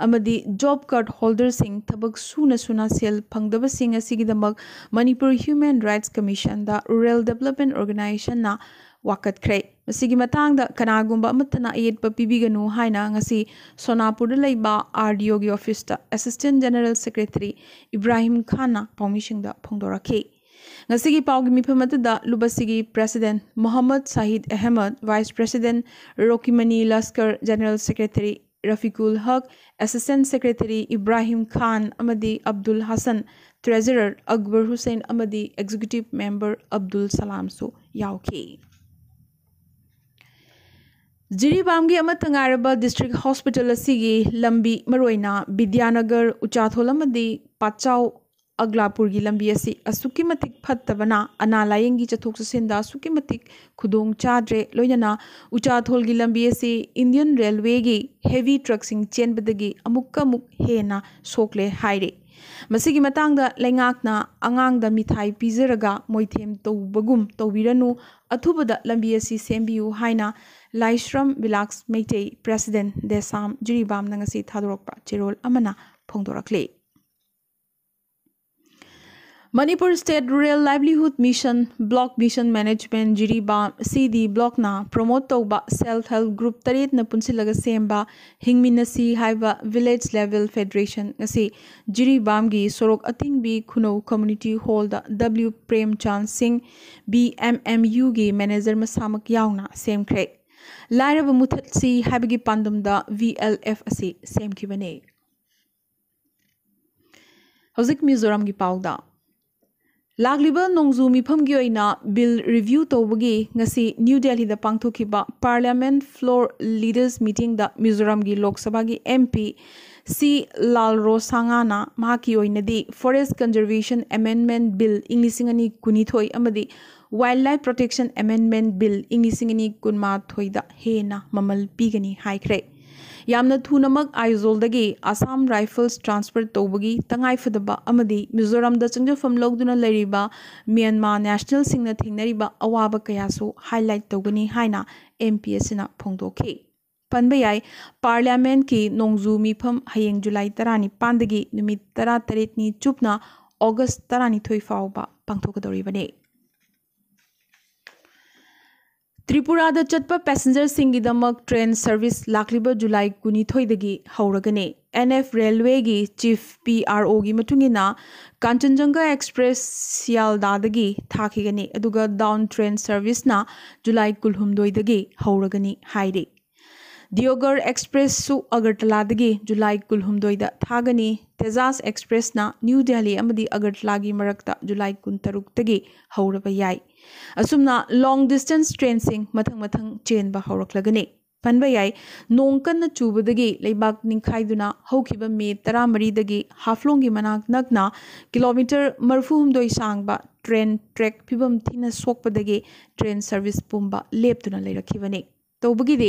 ꯑꯃꯗꯤ ꯖꯣꯕ ꯀꯥꯔꯗ ꯍꯣꯜꯗꯔꯁꯤꯡ ꯊꯕꯛ ꯁꯨꯅ ꯁꯨꯅ ꯁꯦꯜ ꯐꯪꯗꯕꯁꯤꯡ ꯑꯁꯤꯒꯤꯗꯃꯛ ꯃꯅꯤꯄꯨꯔ ꯍ꯭ꯌꯨꯃꯦꯟ ꯔꯥꯏꯠꯁ ꯀꯃꯤꯁꯟꯗ ꯔꯨꯔꯦꯜ ꯗꯦꯕꯂꯞꯃꯦꯟ ꯑꯣꯔꯒꯅꯥꯏꯖꯦꯁꯟꯅ ꯋꯥꯀꯠꯈ꯭ꯔꯦ꯫ ꯃꯁꯤꯒꯤ ꯃꯇꯥꯡꯗ ꯀꯅꯥꯒꯨꯝꯕ ꯑꯃꯠꯇꯅ ꯑꯌꯦꯠꯄ ꯄꯤꯕꯤꯒꯅꯨ ꯍꯥꯏꯅ ꯉꯁꯤ ꯁꯣꯅꯥꯄꯨꯔꯗ ꯂꯩꯕ ꯑꯥꯔꯗꯤꯑꯣꯒꯤ ꯑꯣꯐꯤꯁꯇ ꯑꯦꯁꯤꯁꯇꯦꯟ ꯖꯦꯅꯔꯦꯜ ꯁꯦꯀ꯭ꯔꯦꯇꯔꯤ ꯏꯕ꯭ꯔꯥꯍꯤꯝ ꯈꯥꯟꯅ ꯄꯥꯎꯃꯤꯁꯤꯡꯗ ꯐꯣꯡꯗꯣꯔꯛꯈꯤ꯫ ꯉꯁꯤꯒꯤ ꯄꯥꯎꯒꯤ ꯃꯤꯐꯝ ꯑꯗꯨꯗ ꯂꯨꯕꯁꯤꯒꯤ president Mohammad Shahid Ahmad, vice president Rokimani Laskar, general secretary Rafiqul Haque, assistant secretary Ibrahim ꯈꯥꯟ ꯑꯃꯗꯤ ꯑꯕꯗꯨꯜ ꯍꯁꯟ, ꯇ꯭ꯔꯦꯖꯔꯔ ꯑꯛꯕꯔ ꯍꯨꯁꯦꯟ ꯑꯃꯗꯤ ꯑꯦꯛꯖꯤꯀ꯭ꯌꯨꯇꯤꯚ ꯃꯦꯝꯕꯔ ꯑꯕꯗꯨꯜ ꯁꯂꯥꯝꯁꯨ ꯌꯥꯎꯈꯤ꯫ ꯖꯤꯔꯤꯕꯥꯝꯒꯤ ꯑꯃꯠꯇ ꯉꯥꯏꯔꯕ ꯗꯤꯁꯇ꯭ꯔꯤꯛ ꯍꯣꯁꯄꯤꯇꯥꯜ ꯑꯁꯤꯒꯤ ꯂꯝꯕꯤ, ꯃꯔꯨꯑꯣꯏꯅ ꯕꯤꯗ꯭ꯌꯥꯅꯒꯔ, ꯎꯆꯥꯊꯣꯜ ꯑꯃꯗꯤ ꯄꯥꯆꯥꯎ ꯑꯒ꯭ꯂꯥꯄꯨꯔꯒꯤ ꯂꯝꯕꯤ ꯑꯁꯤ ꯑꯁꯨꯛꯀꯤ ꯃꯇꯤꯛ ꯐꯠꯇꯕꯅ ꯑꯅꯥ ꯂꯥꯌꯦꯡꯒꯤ ꯆꯠꯊꯣꯛ ꯆꯠꯁꯤꯟꯗ ꯑꯁꯨꯛꯀꯤ ꯃꯇꯤꯛ ꯈꯨꯗꯣꯡ ꯆꯥꯗ꯭ꯔꯦ꯫ ꯂꯣꯏꯅꯅ ꯎꯆꯥꯊꯣꯜꯒꯤ ꯂꯝꯕꯤ ꯑꯁꯤ ꯏꯟꯗꯤꯌꯟ ꯔꯦꯜꯋꯦꯒꯤ ꯍꯦꯚꯤ ꯇ꯭ꯔꯛꯁꯤꯡ ꯆꯦꯟꯕꯗꯒꯤ ꯑꯃꯨꯛꯀ ꯑꯃꯨꯛ ꯍꯦꯟꯅ ꯁꯣꯛꯂꯦ ꯍꯥꯏꯔꯤ꯫ ꯃꯁꯤꯒꯤ ꯃꯇꯥꯡꯗ ꯂꯩꯉꯥꯛꯅ ꯑꯉꯥꯡꯗ ꯃꯤꯊꯥꯏ ꯄꯤꯖꯔꯒ ꯃꯣꯏꯊꯦꯝ ꯇꯧꯕꯒꯨꯝ ꯇꯧꯕꯤꯔꯅꯨ, ꯑꯊꯨꯕꯗ ꯂꯝꯕꯤ ꯑꯁꯤ ꯁꯦꯝꯕꯤꯌꯨ ꯍꯥꯏꯅ ꯂꯥꯏꯁ꯭ꯔꯝ ꯕꯤꯂꯥꯁ ꯃꯩꯇꯩ, ꯄ꯭ꯔꯦꯁꯤꯗꯦꯟ ꯗꯦꯁꯥꯝ ꯖꯤꯔꯤꯕꯥꯝꯅ ꯉꯁꯤ ꯊꯥꯗꯣꯔꯛꯄ ꯆꯦꯔꯣꯜ ꯑꯃꯅ ꯐꯣꯡꯗꯣꯔꯛꯂꯤ꯫ Manipur State Rural Livelihood Mission, Block Mission Management, Jiribam ꯁꯤ ꯗꯤ ꯕ꯭ꯂꯣꯛꯅ ꯄ꯭ꯔꯣꯃꯣꯠ ꯇꯧꯕ ꯁꯦꯜꯐ ꯍꯦꯜꯞ ꯒ꯭ꯔꯨꯞ ꯇꯔꯦꯠꯅ ꯄꯨꯟꯁꯤꯜꯂꯒ ꯁꯦꯝꯕ ꯍꯤꯡꯃꯤꯟꯅꯁꯤ ꯍꯥꯏꯕ ꯚꯤꯂꯦꯖ ꯂꯦꯚꯦꯜ ꯐꯦꯗꯔꯦꯁꯟ ꯉꯁꯤ ꯖꯤꯔꯤꯕꯥꯝꯒꯤ ꯁꯣꯔꯣꯛ ꯑꯇꯤꯡꯕꯤ ꯈꯨꯅꯧ ꯀꯝꯃ꯭ꯌꯨꯅꯤꯇꯤ ꯍꯣꯜꯗ ꯗꯕ꯭ꯂꯤꯌꯨ ꯄ꯭ꯔꯦꯝꯆꯥꯟ ꯁꯤꯡ, ꯕꯤ ꯑꯦꯝ ꯑꯦꯝ ꯌꯨꯒꯤ ꯃꯦꯅꯦꯖꯔ ꯃꯁꯥꯃꯛ ꯌꯥꯎꯅ ꯁꯦꯝꯈ꯭ꯔꯦ꯫ ꯂꯥꯏꯔꯕ ꯃꯨꯊꯠꯁꯤ ꯍꯥꯏꯕꯒꯤ ꯄꯥꯟꯗꯝꯗ ꯚꯤ ꯑꯦꯜ ꯑꯦꯐ ꯑꯁꯤ ꯁꯦꯝꯈꯤꯕꯅꯤ꯫ ꯍꯧꯖꯤꯛ ꯃꯤꯖꯣꯔꯥꯝꯒꯤ ꯄꯥꯎꯗ꯫ ꯂꯥꯛꯂꯤꯕ ꯅꯣꯡꯖꯨ ꯃꯤꯐꯝꯒꯤ ꯑꯣꯏꯅ ꯕꯤꯜ ꯔꯤꯚ꯭ꯌꯨ ꯇꯧꯕꯒꯤ ꯉꯁꯤ ꯅ꯭ꯌꯨ ꯗꯦꯜꯂꯤꯗ ꯄꯥꯡꯊꯣꯛꯈꯤꯕ ꯄꯥꯔꯂꯤꯌꯥꯃꯦꯟꯠ ꯐ꯭ꯂꯣꯔ ꯂꯤꯗꯔꯁ ꯃꯤꯇꯤꯡꯗ ꯃꯤꯖꯣꯔꯥꯝꯒꯤ ꯂꯣꯛ ꯁꯚꯥꯒꯤ ꯑꯦꯝ ꯄꯤ ꯁꯤ ꯂꯥꯜꯔꯣꯁꯥꯉꯥꯅ ꯃꯍꯥꯛꯀꯤ ꯑꯣꯏꯅꯗꯤ Forest Conservation Amendment Bill ꯏꯪ ꯂꯤꯁꯤꯡ ꯑꯅꯤ ꯀꯨꯟꯅꯤꯊꯣꯏ ꯑꯃꯗꯤ Wildlife Protection Amendment Bill ꯏꯪ ꯂꯤꯁꯤꯡ ꯑꯅꯤ ꯀꯨꯟꯃꯥꯊꯣꯏꯗ ꯍꯦꯟꯅ ꯃꯃꯜ ꯄꯤꯒꯅꯤ ꯍꯥꯏꯈ꯭ꯔꯦ꯫ ꯌꯥꯝꯅ ꯊꯨꯅꯃꯛ ꯑꯥꯏꯖꯣꯜꯗꯒꯤ ꯑꯁꯥꯝ ꯔꯥꯏꯐꯜꯁ ꯇ꯭ꯔꯥꯟꯁꯐꯔ ꯇꯧꯕꯒꯤ ꯇꯉꯥꯏꯐꯗꯕ ꯑꯃꯗꯤ ꯃꯤꯖꯣꯔꯥꯝꯗ ꯆꯪꯖꯐꯝ ꯂꯧꯗꯨꯅ ꯂꯩꯔꯤꯕ ꯃ꯭ꯌꯥꯟꯃꯥꯔ ꯅꯦꯁꯅꯦꯜꯁꯤꯡꯅ ꯊꯦꯡꯅꯔꯤꯕ ꯑꯋꯥꯕ ꯀꯌꯥꯁꯨ ꯍꯥꯏꯂꯥꯏꯠ ꯇꯧꯒꯅꯤ ꯍꯥꯏꯅ ꯑꯦꯝ ꯄꯤ ꯑꯁꯤꯅ ꯐꯣꯡꯗꯣꯛꯈꯤ꯫ ꯄꯟꯕ ꯌꯥꯏ, ꯄꯥꯔꯂꯤꯌꯥꯃꯦꯟꯠꯀꯤ ꯅꯣꯡꯖꯨ ꯃꯤꯐꯝ ꯍꯌꯦꯡ ꯖꯨꯂꯥꯏ ꯇꯔꯥꯅꯤꯄꯥꯟꯗꯒꯤ ꯅꯨꯃꯤꯠ ꯇꯔꯥꯇꯔꯦꯠꯅꯤ ꯆꯨꯞꯅ ꯑꯣꯒꯁ ꯇꯔꯥꯅꯤꯊꯣꯏ ꯐꯥꯎꯕ ꯄꯥꯡꯊꯣꯛꯀꯗꯧꯔꯤꯕꯅꯤ꯫ ꯇ꯭ꯔꯤꯄꯨꯔꯥꯗ ꯆꯠꯄ ꯄꯦꯁꯦꯟꯖꯔꯁꯤꯡꯒꯤꯗꯃꯛ ꯇ꯭ꯔꯦꯟ ꯁꯔꯚꯤꯁ ꯂꯥꯛꯂꯤꯕ ꯖꯨꯂꯥꯏ ꯀꯨꯟꯅꯤꯊꯣꯏꯗꯒꯤ ꯍꯧꯔꯒꯅꯤ꯫ ꯑꯦꯟ ꯑꯦꯐ ꯔꯦꯜꯋꯦꯒꯤ ꯆꯤꯐ ꯄꯤ ꯑꯥꯔ ꯑꯣꯒꯤ ꯃꯇꯨꯡ ꯏꯟꯅ, ꯀꯥꯟꯆꯟꯖꯪꯒ ꯑꯦꯛꯁꯄ꯭ꯔꯦꯁ ꯁꯤꯌꯥꯜꯗꯥꯗꯒꯤ ꯊꯥꯈꯤꯒꯅꯤ, ꯑꯗꯨꯒ ꯗꯥꯎꯟ ꯇ꯭ꯔꯦꯟ ꯁꯔꯚꯤꯁꯅ ꯖꯨꯂꯥꯏ ꯀꯨꯟꯍꯨꯝꯗꯣꯏꯗꯒꯤ ꯍꯧꯔꯒꯅꯤ ꯍꯥꯏꯔꯤ꯫ ꯗꯤꯌꯣꯒꯔ ꯑꯦꯛꯁꯄ꯭ꯔꯦꯁꯁꯨ ꯑꯒꯔꯇꯂꯥꯗꯒꯤ ꯖꯨꯂꯥꯏ ꯀꯨꯟꯍꯨꯝꯗꯣꯏꯗ ꯊꯥꯒꯅꯤ꯫ ꯇꯦꯖꯥꯁ ꯑꯦꯛꯁꯄ꯭ꯔꯦꯁꯅ ꯅ꯭ꯌꯨ ꯗꯦꯜꯂꯤ ꯑꯃꯗꯤ ꯑꯒꯔꯇꯂꯥꯒꯤ ꯃꯔꯛꯇ ꯖꯨꯂꯥꯏ ꯀꯨꯟꯇꯔꯨꯛꯇꯒꯤ ꯍꯧꯔꯕ ꯌꯥꯏ꯫ ꯑꯁꯨꯝꯅ ꯂꯣꯡ ꯗꯤꯁꯇꯦꯟꯁ ꯇ꯭ꯔꯦꯟꯁꯤꯡ ꯃꯊꯪ ꯃꯊꯪ ꯆꯦꯟꯕ ꯍꯧꯔꯛꯂꯒꯅꯤ꯫ ꯄꯟꯕ ꯌꯥꯏ, ꯅꯣꯡ ꯀꯟꯅ ꯆꯨꯕꯗꯒꯤ ꯂꯩꯕꯥꯛ ꯅꯤꯡꯈꯥꯏꯗꯨꯅ ꯍꯧꯈꯤꯕ ꯃꯦ ꯇꯔꯥꯃꯔꯤꯗꯒꯤ ꯍꯥꯐꯂꯣꯡꯒꯤ ꯃꯅꯥꯛ ꯅꯛꯅ ꯀꯤꯂꯣꯃꯤꯇꯔ ꯃꯔꯤꯐꯨꯍꯨꯝꯗꯣꯏ ꯁꯥꯡꯕ ꯇ꯭ꯔꯦꯟ ꯇ꯭ꯔꯦꯛ ꯐꯤꯕꯝ ꯊꯤꯅ ꯁꯣꯛꯄꯗꯒꯤ ꯇ꯭ꯔꯦꯟ ꯁꯔꯚꯤꯁ ꯄꯨꯝꯕ ꯂꯦꯞꯇꯨꯅ ꯂꯩꯔꯛꯈꯤꯕꯅꯤ꯫ ꯇꯧꯕꯒꯤꯗꯤ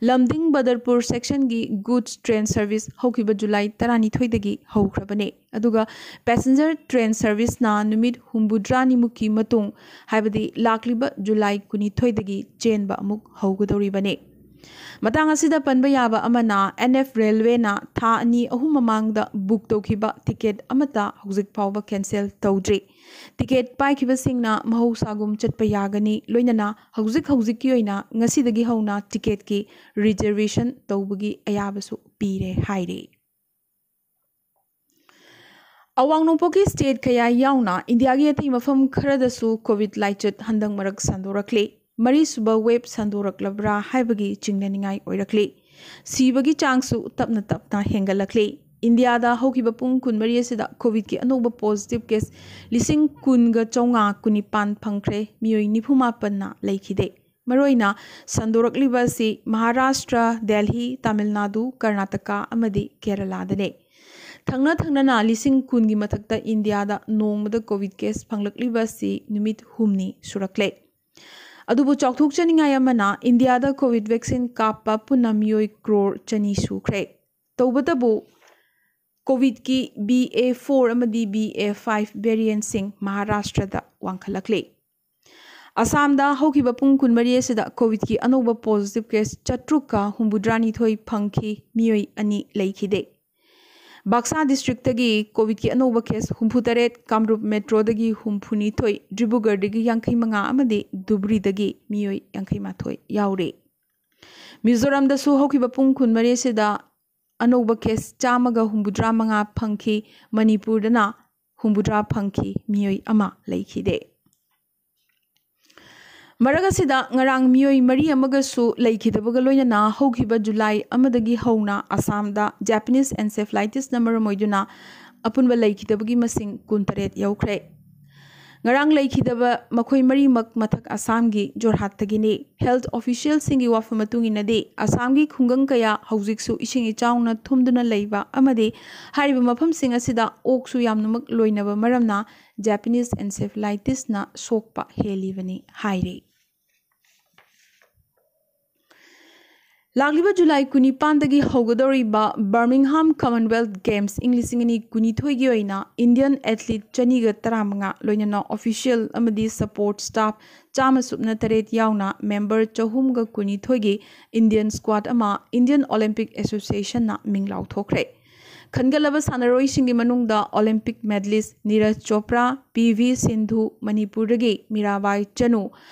ꯂꯝꯗꯤꯡ ꯕꯗꯔꯄꯨꯔ ꯁꯦꯛꯁꯟꯒꯤ ꯒꯨꯗꯁ ꯇ꯭ꯔꯦꯟ ꯁꯔꯚꯤꯁ ꯍꯧꯈꯤꯕ ꯖꯨꯂꯥꯏ ꯇꯔꯥꯅꯤꯊꯣꯏꯗꯒꯤ ꯍꯧꯈ꯭ꯔꯕꯅꯤ꯫ ꯑꯗꯨꯒ ꯄꯦꯁꯦꯟꯖꯔ ꯇ꯭ꯔꯦꯟ ꯁꯔꯚꯤꯁꯅ ꯅꯨꯃꯤꯠ ꯍꯨꯝꯐꯨꯇꯔꯥꯅꯤꯃꯨꯛꯀꯤ ꯃꯇꯨꯡ, ꯍꯥꯏꯕꯗꯤ ꯂꯥꯛꯂꯤꯕ ꯖꯨꯂꯥꯏ ꯀꯨꯟꯅꯤꯊꯣꯏꯗꯒꯤ ꯆꯦꯟꯕ ꯑꯃꯨꯛ ꯍꯧꯒꯗꯧꯔꯤꯕꯅꯤ꯫ ꯃꯇꯥꯡ ꯑꯁꯤꯗ ꯄꯟꯕ ꯌꯥꯕ ꯑꯃꯅ, ꯑꯦꯟ ꯑꯦꯐ ꯔꯦꯜꯋꯦꯅ ꯊꯥ ꯑꯅꯤ ꯑꯍꯨꯝ ꯃꯃꯥꯡꯗ ꯕꯨꯛ ꯇꯧꯈꯤꯕ ꯇꯤꯀꯦꯠ ꯑꯃꯠꯇ ꯍꯧꯖꯤꯛ ꯐꯥꯎꯕ ꯀꯦꯟꯁꯦꯜ ꯇꯧꯗ꯭ꯔꯤ꯫ ꯇꯤꯀꯦꯠ ꯄꯥꯏꯈꯤꯕꯁꯤꯡꯅ ꯃꯍꯧꯁꯥꯒꯨꯝ ꯆꯠꯄ ꯌꯥꯒꯅꯤ, ꯂꯣꯏꯅꯅ ꯍꯧꯖꯤꯛ ꯍꯧꯖꯤꯛꯀꯤ ꯑꯣꯏꯅ ꯉꯁꯤꯗꯒꯤ ꯍꯧꯅ ꯇꯤꯀꯦꯠꯀꯤ ꯔꯤꯖꯔꯕꯦꯁꯟ ꯇꯧꯕꯒꯤ ꯑꯌꯥꯕꯁꯨ ꯄꯤꯔꯦ ꯍꯥꯏꯔꯤ꯫ ꯑꯋꯥꯡ ꯅꯣꯡꯄꯣꯛꯀꯤ ꯁ꯭ꯇꯦꯠ ꯀꯌꯥ ꯌꯥꯎꯅ ꯏꯟꯗꯤꯌꯥꯒꯤ ꯑꯇꯩ ꯃꯐꯝ ꯈꯔꯗꯁꯨ ꯀꯣꯚꯤꯗ ꯂꯥꯏꯆꯠ ꯍꯟꯗꯛ ꯃꯔꯛ ꯁꯟꯗꯣꯔꯛꯂꯤ꯫ ꯃꯔꯤꯁꯨꯕ ꯋꯦꯕ ꯁꯟꯗꯣꯔꯛꯂꯕ꯭ꯔꯥ ꯍꯥꯏꯕꯒꯤ ꯆꯤꯡꯅꯅꯤꯡꯉꯥꯏ ꯑꯣꯏꯔꯛꯂꯤ꯫ ꯁꯤꯕꯒꯤ ꯆꯥꯡꯁꯨ ꯇꯞꯅ ꯇꯞꯅ ꯍꯦꯟꯒꯠꯂꯛꯂꯤ꯫ ꯏꯟꯗꯤꯌꯥꯗ ꯍꯧꯈꯤꯕ ꯄꯨꯡ ꯀꯨꯟꯃꯔꯤ ꯑꯁꯤꯗ ꯀꯣꯚꯤꯗꯀꯤ ꯑꯅꯧꯕ ꯄꯣꯖꯤꯇꯤꯚ ꯀꯦꯁ ꯂꯤꯁꯤꯡ ꯀꯨꯟꯒ ꯆꯥꯝꯃꯉꯥ ꯀꯨꯟꯅꯤꯄꯥꯟ ꯐꯪꯈ꯭ꯔꯦ꯫ ꯃꯤꯑꯣꯏ ꯅꯤꯐꯨ ꯃꯥꯄꯟꯅ ꯂꯩꯈꯤꯗꯦ꯫ ꯃꯔꯨꯑꯣꯏꯅ ꯁꯟꯗꯣꯔꯛꯂꯤꯕ ꯑꯁꯤ ꯃꯍꯥꯔꯥꯁꯇ꯭ꯔ, ꯗꯦꯜꯍꯤ, ꯇꯥꯃꯤꯜ ꯅꯥꯗꯨ, ꯀꯔꯅꯥꯇꯀꯥ ꯑꯃꯗꯤ ꯀꯦꯔꯂꯥꯗꯅꯤ꯫ ꯊꯪꯅ ꯊꯪꯅꯅ ꯂꯤꯁꯤꯡ ꯀꯨꯟꯒꯤ ꯃꯊꯛꯇ ꯏꯟꯗꯤꯌꯥꯗ ꯅꯣꯡꯃꯗ ꯀꯣꯚꯤꯗ ꯀꯦꯁ ꯐꯪꯂꯛꯂꯤꯕ ꯑꯁꯤ ꯅꯨꯃꯤꯠ ꯍꯨꯝꯅꯤ ꯁꯨꯔꯛꯂꯦ꯫ ꯑꯗꯨꯕꯨ ꯆꯥꯎꯊꯣꯛꯆꯅꯤꯡꯉꯥꯏ ꯑꯃꯅ, ꯏꯟꯗꯤꯌꯥꯗ ꯀꯣꯚꯤꯗ ꯚꯦꯛꯁꯤꯟ ꯀꯥꯞꯄ ꯄꯨꯟꯅ ꯃꯤꯑꯣꯏ ꯀ꯭ꯔꯣꯔ ꯆꯅꯤ ꯁꯨꯈ꯭ꯔꯦ꯫ ꯇꯧꯕꯇꯕꯨ, ꯀꯣꯚꯤꯗꯀꯤ ꯕꯤ ꯑꯦ ꯐꯣꯔ ꯑꯃꯗꯤ ꯕꯤ ꯑꯦ ꯐꯥꯏꯚ ꯚꯦꯔꯤꯌꯦꯟꯠꯁꯤꯡ ꯃꯍꯥꯔꯥꯁꯇ꯭ꯔꯗ ꯋꯥꯡꯈꯠꯂꯛꯂꯤ꯫ ꯑꯁꯥꯝꯗ ꯍꯧꯈꯤꯕ ꯄꯨꯡ ꯀꯨꯟꯃꯔꯤ ꯑꯁꯤꯗ ꯀꯣꯚꯤꯗꯀꯤ ꯑꯅꯧꯕ ꯄꯣꯖꯤꯇꯤꯚ ꯀꯦꯁ ꯆꯥꯇ꯭ꯔꯨꯛꯀ ꯍꯨꯝꯐꯨꯇꯔꯥꯅꯤꯊꯣꯏ ꯐꯪꯈꯤ, ꯃꯤꯑꯣꯏ ꯑꯅꯤ ꯂꯩꯈꯤꯗꯦ꯫ ꯕꯥꯛꯁꯥ ꯗꯤꯁꯇ꯭ꯔꯤꯛꯇꯒꯤ ꯀꯣꯚꯤꯗꯀꯤ ꯑꯅꯧꯕ ꯀꯦꯁ ꯍꯨꯝꯐꯨꯇꯔꯦꯠ, ꯀꯥꯝꯔꯨꯞ ꯃꯦꯇ꯭ꯔꯣꯗꯒꯤ ꯍꯨꯝꯐꯨꯅꯤꯊꯣꯏ, ꯗꯤꯕ꯭ꯔꯨꯒꯔꯗꯒꯤ ꯌꯥꯡꯈꯩꯃꯉꯥ ꯑꯃꯗꯤ ꯙꯨꯕ꯭ꯔꯤꯗꯒꯤ ꯃꯤꯑꯣꯏ ꯌꯥꯡꯈꯩꯃꯥꯊꯣꯏ ꯌꯥꯎꯔꯤ꯫ ꯃꯤꯖꯣꯔꯥꯝꯗꯁꯨ ꯍꯧꯈꯤꯕ ꯄꯨꯡ ꯀꯨꯟꯃꯔꯤ ꯑꯁꯤꯗ ꯑꯅꯧꯕ ꯀꯦꯁ ꯆꯥꯝꯃꯒ ꯍꯨꯝꯐꯨꯇꯔꯥ ꯃꯉꯥ ꯐꯪꯈꯤ꯫ ꯃꯅꯤꯄꯨꯔꯗꯅ ꯍꯨꯝꯐꯨꯇꯔꯥ ꯐꯪꯈꯤ, ꯃꯤꯑꯣꯏ ꯑꯃ ꯂꯩꯈꯤꯗꯦ꯫ ꯃꯔꯛ ꯑꯁꯤꯗ ꯉꯔꯥꯡ ꯃꯤꯑꯣꯏ ꯃꯔꯤ ꯑꯃꯒꯁꯨ ꯂꯩꯈꯤꯗꯕꯒ ꯂꯣꯏꯅꯅ ꯍꯧꯈꯤꯕ ꯖꯨꯂꯥꯏ ꯑꯃꯗꯒꯤ ꯍꯧꯅ ꯑꯁꯥꯝꯗ ꯖꯥꯄꯅꯤꯁ ꯑꯦꯟꯁꯦꯐꯦꯂꯥꯏꯇꯤꯁꯅ ꯃꯔꯝ ꯑꯣꯏꯗꯨꯅ ꯑꯄꯨꯟꯕ ꯂꯩꯈꯤꯗꯕꯒꯤ ꯃꯁꯤꯡ ꯀꯨꯟꯇꯔꯦꯠ ꯌꯧꯈ꯭ꯔꯦ꯫ ꯉꯔꯥꯡ ꯂꯩꯈꯤꯗꯕ ꯃꯈꯣꯏ ꯃꯔꯤꯃꯛ ꯃꯊꯛ ꯑꯁꯥꯝꯒꯤ ꯖꯣꯔꯍꯥꯠꯇꯒꯤꯅꯤ꯫ ꯍꯦꯜꯊ ꯑꯣꯐꯤꯁꯤꯌꯦꯜꯁꯤꯡꯒꯤ ꯋꯥꯐꯝ ꯃꯇꯨꯡ ꯏꯟꯅꯗꯤ, ꯑꯁꯥꯝꯒꯤ ꯈꯨꯡꯒꯪ ꯀꯌꯥ ꯍꯧꯖꯤꯛꯁꯨ ꯏꯁꯤꯡ ꯏꯆꯥꯎꯅ ꯊꯨꯝꯗꯨꯅ ꯂꯩꯕ ꯑꯃꯗꯤ ꯍꯥꯏꯔꯤꯕ ꯃꯐꯝꯁꯤꯡ ꯑꯁꯤꯗ ꯑꯣꯛꯁꯨ ꯌꯥꯝꯅꯃꯛ ꯂꯣꯏꯅꯕ ꯃꯔꯝꯅ ꯖꯥꯄꯅꯤꯁ ꯑꯦꯟꯁꯦꯐꯦꯂꯥꯏꯇꯤꯁꯅ ꯁꯣꯛꯄ ꯍꯦꯜꯂꯤꯕꯅꯤ ꯍꯥꯏꯔꯤ꯫ ꯂꯥꯛꯂꯤꯕ ꯖꯨꯂꯥꯏ ꯀꯨꯟꯅꯤꯄꯥꯟꯗꯒꯤ ꯍꯧꯒꯗꯧꯔꯤꯕ Birmingham Commonwealth Games ꯏꯪ ꯂꯤꯁꯤꯡ ꯑꯅꯤ ꯀꯨꯟꯅꯤꯊꯣꯏꯒꯤ ꯑꯣꯏꯅ Indian athlete ꯆꯅꯤꯒ ꯇꯔꯥꯃꯉꯥ, ꯂꯣꯏꯅꯅ official ꯑꯃꯗꯤ support staff ꯆꯥꯝꯃ ꯁꯨꯞꯅ ꯇꯔꯦꯠ ꯌꯥꯎꯅ member ꯆꯍꯨꯝꯒ ꯀꯨꯟꯅꯤꯊꯣꯏꯒꯤ Indian squad ꯑꯃ Indian Olympic Associationꯅ ꯃꯤꯡ ꯂꯥꯎꯊꯣꯛꯈ꯭ꯔꯦ꯫ ꯈꯟꯒꯠꯂꯕ ꯁꯥꯟꯅꯔꯣꯏꯁꯤꯡꯒꯤ ꯃꯅꯨꯡꯗ Olympic medalist Neeraj Chopra, P V Sindhu, ꯃꯅꯤꯄꯨꯔꯗꯒꯤ ꯃꯤꯔꯥꯕꯥꯏ ꯆꯅꯨ,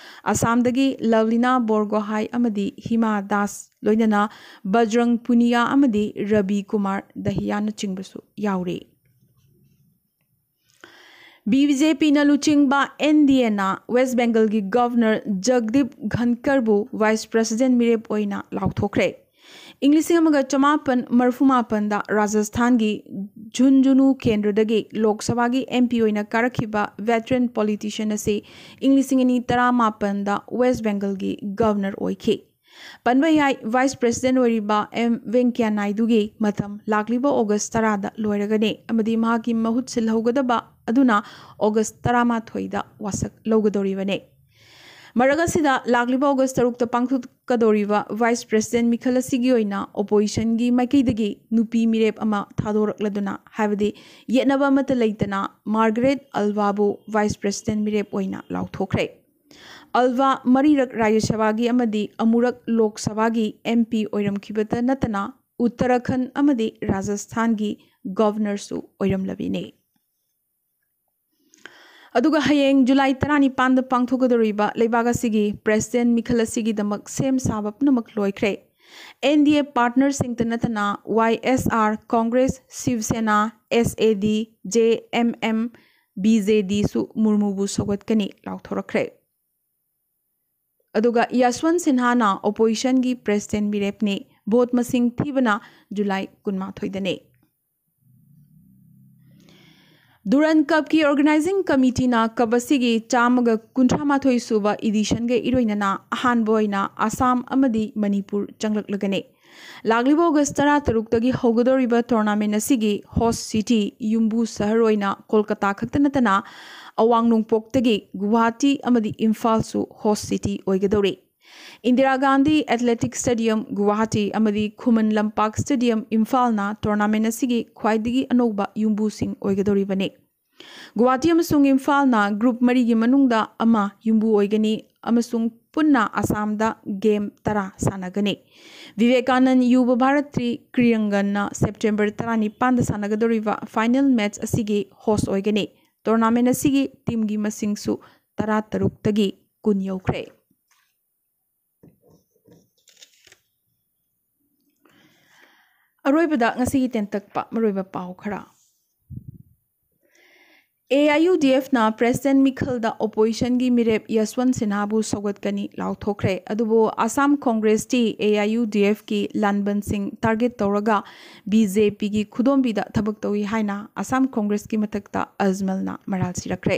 ꯑꯁꯥꯝꯗꯒꯤ ꯂꯚꯂꯤꯅꯥ ꯕꯣꯔꯒꯣꯍꯥꯏ ꯑꯃꯗꯤ ꯍꯤꯃꯥ ꯗꯥꯁ, ꯂꯣꯏꯅꯅ ꯕꯖꯔꯪ ꯄꯨꯅꯤꯌꯥ ꯑꯃꯗꯤ ꯔꯕꯤ ꯀꯨꯃꯥꯔ ꯗꯍꯤꯌꯥꯅꯆꯤꯡꯕꯁꯨ ꯌꯥꯎꯔꯤ꯫ ꯕꯤ ꯖꯦ ꯄꯤꯅ ꯂꯨꯆꯤꯡꯕ ꯑꯦꯟ ꯗꯤ ꯑꯦꯅ ꯋꯦꯁ ꯕꯦꯡꯒꯜꯒꯤ ꯒꯚꯔꯅꯔ ꯖꯒꯗꯤꯞ ꯙꯟꯀꯔꯕꯨ vice president ꯃꯤꯔꯦꯞ ꯑꯣꯏꯅ ꯂꯥꯎꯊꯣꯛꯈ꯭ꯔꯦ꯫ ꯏꯪ ꯂꯤꯁꯤꯡ ꯑꯃꯒ ꯆꯃꯥꯄꯟ ꯃꯔꯤꯐꯨ ꯃꯥꯄꯟꯗ ꯔꯥꯖꯁꯊꯥꯟꯒꯤ ꯖꯨꯟꯖꯨꯅꯨ ꯀꯦꯟꯗ꯭ꯔꯗꯒꯤ ꯂꯣꯛ ꯁꯚꯥꯒꯤ ꯑꯦꯝ ꯄꯤ ꯑꯣꯏꯅ ꯀꯥꯔꯛꯈꯤꯕ veteran politician ꯑꯁꯤ ꯏꯪ ꯂꯤꯁꯤꯡ ꯑꯅꯤ ꯇꯔꯥꯃꯥꯄꯟꯗ ꯋꯦꯁ ꯕꯦꯡꯒꯜꯒꯤ ꯒꯚꯔꯅꯔ ꯑꯣꯏꯈꯤ꯫ ꯄꯟꯕ ꯌꯥꯏ, vice president ꯑꯣꯏꯔꯤꯕ ꯑꯦꯝ ꯚꯦꯡꯀꯌꯥ ꯅꯥꯏꯗꯨꯒꯤ ꯃꯇꯝ ꯂꯥꯛꯂꯤꯕ ꯑꯣꯒꯁ ꯇꯔꯥꯗ ꯂꯣꯏꯔꯒꯅꯤ ꯑꯃꯗꯤ ꯃꯍꯥꯛꯀꯤ ꯃꯍꯨꯠ ꯁꯤꯜꯍꯧꯒꯗꯕ ꯑꯗꯨꯅ ꯑꯣꯒꯁ ꯇꯔꯥꯃꯥꯊꯣꯏꯗ ꯋꯥꯁꯛ ꯂꯧꯒꯗꯧꯔꯤꯕꯅꯤ꯫ ꯃꯔꯛ ꯑꯁꯤꯗ ꯂꯥꯛꯂꯤꯕ ꯑꯣꯒꯁ ꯇꯔꯨꯛꯇ ꯄꯥꯡꯊꯣꯛꯀꯗꯧꯔꯤꯕ vice president ꯃꯤꯈꯜ ꯑꯁꯤꯒꯤ ꯑꯣꯏꯅ oppositionꯒꯤ ꯃꯥꯏꯀꯩꯗꯒꯤ ꯅꯨꯄꯤ ꯃꯤꯔꯦꯞ ꯑꯃ ꯊꯥꯗꯣꯔꯛꯂꯗꯨꯅ, ꯍꯥꯏꯕꯗꯤ ꯌꯦꯠꯅꯕ ꯑꯃꯠꯇ ꯂꯩꯇꯅ, ꯃꯥꯔꯒꯔꯦꯠ ꯑꯜꯚꯥꯕꯨ vice president ꯃꯤꯔꯦꯞ ꯑꯣꯏꯅ ꯂꯥꯎꯊꯣꯛꯈ꯭ꯔꯦ꯫ ꯑꯜꯚꯥ ꯃꯔꯤꯔꯛ ꯔꯥꯖ꯭ꯌ ꯁꯚꯥꯒꯤ ꯑꯃꯗꯤ ꯑꯃꯨꯔꯛ ꯂꯣꯛ ꯁꯚꯥꯒꯤ ꯑꯦꯝ ꯄꯤ ꯑꯣꯏꯔꯝꯈꯤꯕꯇ ꯅꯠꯇꯅ ꯎꯠꯇꯔꯥꯈꯟꯗ ꯑꯃꯗꯤ ꯔꯥꯖꯁꯊꯥꯟꯒꯤ ꯒꯚꯔꯅꯔꯁꯨ ꯑꯣꯏꯔꯝꯂꯕꯤꯅꯤ꯫ ꯑꯗꯨꯒ ꯍꯌꯦꯡ ꯖꯨꯂꯥꯏ ꯇꯔꯥꯅꯤꯄꯥꯟꯗ ꯄꯥꯡꯊꯣꯛꯀꯗꯧꯔꯤꯕ ꯂꯩꯕꯥꯛ ꯑꯁꯤꯒꯤ president ꯃꯤꯈꯜ ꯑꯁꯤꯒꯤꯗꯃꯛ ꯁꯦꯝ ꯁꯥꯕ ꯄꯨꯝꯅꯃꯛ ꯂꯣꯏꯈ꯭ꯔꯦ꯫ ꯑꯦꯟ ꯗꯤ ꯑꯦ partnerꯁꯤꯡꯇ ꯅꯠꯇꯅ ꯋꯥꯏ ꯑꯦꯁ R, Congress, Shiv Sena, S A D, J M M, B J ꯗꯤꯁꯨ ꯃꯨꯔꯃꯨꯕꯨ ꯁꯧꯒꯠꯀꯅꯤ ꯂꯥꯎꯊꯣꯔꯛꯈ꯭ꯔꯦ꯫ ꯑꯗꯨꯒ ꯌꯥꯁꯋꯟ ꯁꯤꯟꯍꯥꯅ oppositionꯒꯤ president ꯃꯤꯔꯦꯞꯅꯤ꯫ Vote ꯃꯁꯤꯡ ꯊꯤꯕꯅ ꯖꯨꯂꯥꯏ ꯀꯨꯟꯃꯥꯊꯣꯏꯗꯅꯤ꯫ ꯗꯨꯔꯟ ꯀꯞꯀꯤ organizing committeeꯅ ꯀꯞ ꯑꯁꯤꯒꯤ ꯆꯥꯝꯃꯒ ꯀꯨꯟꯊ꯭ꯔꯥ ꯃꯥꯊꯣꯏ ꯁꯨꯕ editionꯒ ꯏꯔꯣꯏꯅꯅ ꯑꯍꯥꯟꯕ ꯑꯣꯏꯅ ꯑꯁꯥꯝ ꯑꯃꯗꯤ ꯃꯅꯤꯄꯨꯔ ꯆꯪꯂꯛꯂꯒꯅꯤ꯫ ꯂꯥꯛꯂꯤꯕ ꯑꯣꯒꯁ ꯇꯔꯥ ꯇꯔꯨꯛꯇꯒꯤ ꯍꯧꯒꯗꯧꯔꯤꯕ tournament ꯑꯁꯤꯒꯤ host city, ꯌꯨꯝꯕꯨ ꯁꯍꯔ ꯑꯣꯏꯅ ꯀꯣꯜꯀꯇꯥ ꯈꯛꯇ ꯅꯠꯇꯅ ꯑꯋꯥꯡ ꯅꯣꯡꯄꯣꯛꯇꯒꯤ ꯒꯨꯋꯥꯍꯥꯇꯤ ꯑꯃꯗꯤ ꯏꯝꯐꯥꯜꯁꯨ host city ꯑꯣꯏꯒꯗꯧꯔꯤ꯫ ꯏꯟꯗꯤꯔꯥ ꯒꯥꯟꯙꯤ ꯑꯦꯊꯂꯦꯇꯤꯛ ꯁ꯭ꯇꯦꯗꯤꯌꯝ ꯒꯨꯋꯥꯍꯥꯇꯤ ꯑꯃꯗꯤ ꯈꯨꯃꯟ ꯂꯝꯄꯥꯛ ꯁ꯭ꯇꯦꯗꯤꯌꯝ ꯏꯝꯐꯥꯜꯅ ꯇꯣꯔꯅꯥꯃꯦꯟ ꯑꯁꯤꯒꯤ ꯈ꯭ꯋꯥꯏꯗꯒꯤ ꯑꯅꯧꯕ ꯌꯨꯝꯕꯨꯁꯤꯡ ꯑꯣꯏꯒꯗꯧꯔꯤꯕꯅꯤ꯫ ꯒꯨꯋꯥꯍꯥꯇꯤ ꯑꯃꯁꯨꯡ ꯏꯝꯐꯥꯜꯅ ꯒ꯭ꯔꯨꯞ ꯃꯔꯤꯒꯤ ꯃꯅꯨꯡꯗ ꯑꯃ ꯌꯨꯝꯕꯨ ꯑꯣꯏꯒꯅꯤ ꯑꯃꯁꯨꯡ ꯄꯨꯟꯅ ꯑꯁꯥꯝꯗ ꯒꯦꯝ ꯇꯔꯥ ꯁꯥꯟꯅꯒꯅꯤ꯫ ꯚꯤꯚꯦꯀꯥꯅꯟ ꯌꯨꯕ ꯚꯥꯔꯠꯇꯤ ꯀ꯭ꯔꯤꯌꯪꯒꯟꯅ ꯁꯦꯞꯇꯦꯝꯕꯔ ꯇꯔꯥꯅꯤꯄꯥꯟꯗ ꯁꯥꯟꯅꯒꯗꯧꯔꯤꯕ ꯐꯥꯏꯅꯦꯜ ꯃꯦꯠꯆ ꯑꯁꯤꯒꯤ ꯍꯣꯁ ꯑꯣꯏꯒꯅꯤ꯫ ꯇꯣꯔꯅꯥꯃꯦꯟ ꯑꯁꯤꯒꯤ ꯇꯤꯝꯒꯤ ꯃꯁꯤꯡꯁꯨ ꯇꯔꯥꯇꯔꯨꯛꯇꯒꯤ ꯀꯨꯟ ꯌꯧꯈ꯭ꯔꯦ꯫ ꯑꯔꯣꯏꯕꯗ ꯉꯁꯤꯒꯤ ꯇꯦꯟꯇꯛꯄ ꯃꯔꯨꯑꯣꯏꯕ ꯄꯥꯎ ꯈꯔ꯫ AIUDFꯅ ꯄ꯭ꯔꯦꯁꯤꯗꯦꯟꯠ ꯃꯤꯈꯜꯗ ꯑꯣꯄꯣꯖꯤꯁꯟꯒꯤ ꯃꯤꯔꯦꯞ ꯌꯁꯋꯟ ꯁꯤꯟꯍꯥꯕꯨ ꯁꯧꯒꯠꯀꯅꯤ ꯂꯥꯎꯊꯣꯛꯈ꯭ꯔꯦ꯫ ꯑꯗꯨꯕꯨ ꯑꯁꯥꯝ ꯀꯣꯡꯒ꯭ꯔꯦꯁꯇꯤ AIUDFꯀꯤ ꯂꯥꯟꯕꯟꯁꯤꯡ ꯇꯥꯔꯒꯦꯠ ꯇꯧꯔꯒ BJPꯒꯤ ꯈꯨꯗꯣꯝꯕꯤꯗ ꯊꯕꯛ ꯇꯧꯏ ꯍꯥꯏꯅ ꯑꯁꯥꯝ ꯀꯣꯡꯒ꯭ꯔꯦꯁꯀꯤ ꯃꯊꯛꯇ ꯑꯖꯃꯜꯅ ꯃꯔꯥꯜ ꯁꯤꯔꯛꯈ꯭ꯔꯦ꯫